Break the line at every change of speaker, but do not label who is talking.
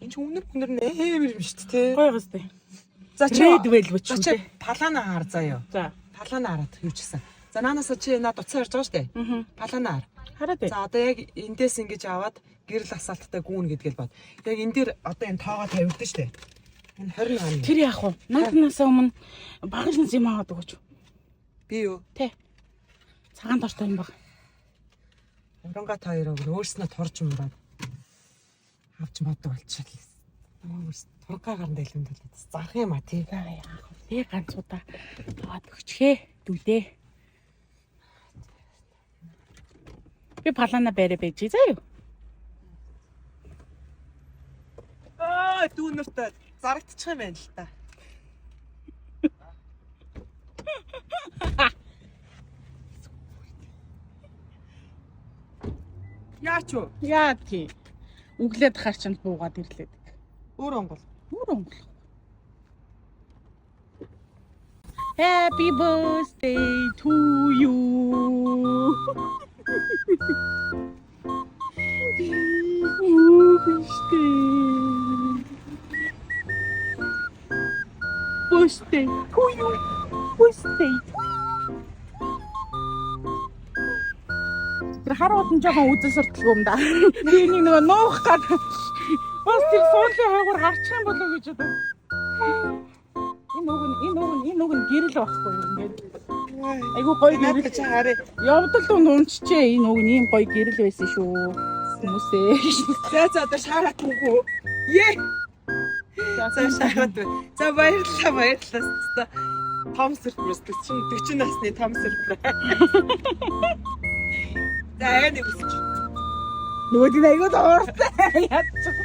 Энэ ч үнэр үнэр нээр юм шүү дээ.
Гоё гоостэй.
За чи
Red Velvet
За
шүү
чи
дээ.
палана хар заяа.
За.
Палана хараад юу ч гэсэн. За наанасаа чи над утсаа ярьж байгаа шүү дээ.
Аа.
Палана хар.
Хараад бай.
За одоо яг эндээс ингэж аваад гэрэл асаалттай гүүн гэдгээл бод. Яг энэ дээр одоо энэ тоогоо тавигдсан шүү дээ. Энэ 20 он.
Тэр яах вэ? Нааднасаа өмнө багш нас юм аваад өгөөч.
Би юу?
Тэ. Цагаан дортой юм баг.
Уранга та хоёроо өөрснөө турж мураад авч моддог болчихлоо. Өөрс тургаа гарна дэлгэнд болоод зарах юм а тий.
За яах вэ? Ганц удаа аваад өгчихээ. Дүүдээ. Би палана барай байж заа юу?
Аа дүүнэртэй зарагдчих юм байна л та. Яач юу?
Яа тий. Үглээд хар чамд буугаад ирлээ.
Өөр онгол.
Өөр онгол. Happy birthday to you. Birthday to you. Birthday to you. Тэр хар удан жоохон үзэл сурталгүй юм да. Би энийг нөгөө нуух гад бас тэр суудлын хойгоор гарчих юм болоо гэж бодов. Энэ уг нь гэрэл байхгүй юу ингээд. Айгу гоё
Надад
гэрэл.
чи харъя.
Явдал дунд унчжээ. Энэ уг нь ийм гоё гэрэл байсан шүү. Хүмүүсээ.
За за одоо шаарат үгүй. Ее. За шаарат. За баярлалаа баярлалаа. Том сюрприз 40 40 насны том сюрприз. За аа нэг үсч.
Нөгөө тийм айгу дууртай. Ядчих.